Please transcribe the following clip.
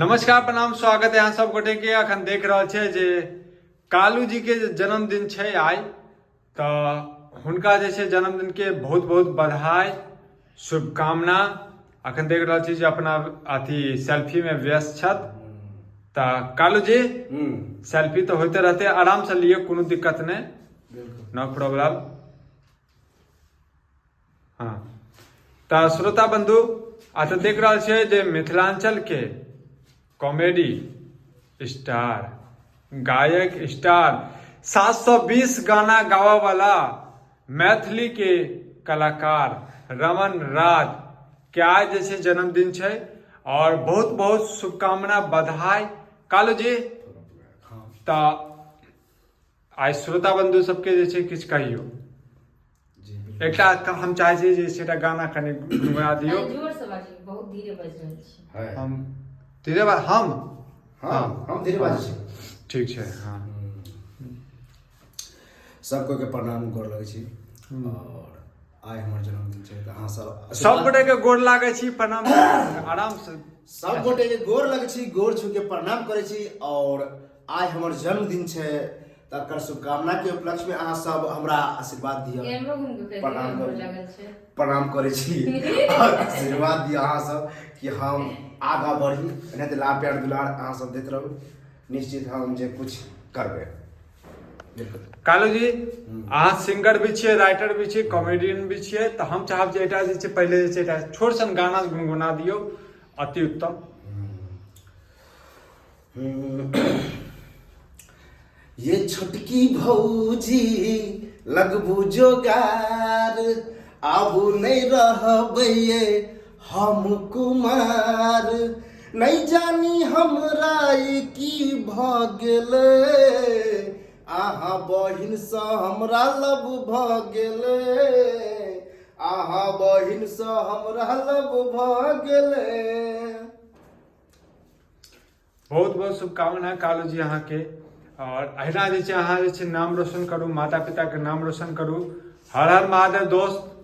नमस्कार, प्रणाम, स्वागत है अहाँ सब गोटे के। अखन देख रहल छियै जे कालू जी के जे जन्मदिन छै आइ, तऽ हुनका जे छै जन्मदिन के बहुत बहुत बधाई, शुभकामना। अखन देख रहल छी जे अपना अथी सेल्फी में व्यस्त छथि। तऽ कालू जी, सेल्फी तऽ होइते रहते, आराम से लिअ, कोनो दिक्कत नहि, नो प्रॉब्लम। हँ, तऽ श्रोता बंधु, आ तऽ देख रहल छियै जे मिथिलांचल के कॉमेडी स्टार, गायक स्टार, 720 गाना गाबऽ वाला मैथिली के कलाकार रमन राज के आज जे छै जन्मदिन छै और बहुत बहुत शुभकामना, बधाई कालू जी। तऽ आइ श्रोता बंधु सबके जे छै किछु कहियौ। एकटा हम चाहै छी जे एकटा गाना कनि गुनगुना दियौ। जोर से बाजू, बहुत धीरे बाजि रहल छी। हम धीरे बा हम। हाँ, हम धीरे बाजै छी। ठीक छै, हाँ। सब कोई के प्रणाम, गोर लगै छी। और आइ हमर जन्मदिन छै, तऽ अहाँ सब सब गोटे के गोर लागै छी, प्रणाम, आराम से। सब गोटे के गोर लगै छी, गोर छू के प्रणाम करै छी। और आइ हमर जन्मदिन छै, तकर शुभकामना के उपलक्ष्य में अहाँ सब हमरा आशीर्वाद दिअ। कैमरो घूम के कहि प्रणाम दियौ, करू। लागल छै। प्रणाम करै छी और आशीर्वाद दिअ अहाँ सब कि हम आगाँ बढ़ी। एनाहिते लाभ प्यार दुलार अहाँ सब दैत रहू, निश्चित हम जे कुछ करबै। बिल्कुल। कालू जी, अहाँ सिंगर भी छियै, राइटर भी छियै, कॉमेडियन भी छियै, तऽ हम चाहब जे एकटा जे छै पहिले जे छै एकटा छोट सन गाना गुनगुना दियौ, अति उत्तम। ये छोटकी भौजी लगबू जोगार, आबू नहीं रहबै हम कुमार। नहीं जानी हमरा ई की भ गेलै, अहाँ बहिनसँ हमरा लब भ गेलै, अहाँ बहिनसँ हमरा लब भ गेलै। बहुत बहुत शुभकामना कालू जी अहाँके, और अहिना जे छै अहाँ जे छै नाम रोशन करू, माता पिता के नाम रोशन करू। हर हर महादेव दोस्त।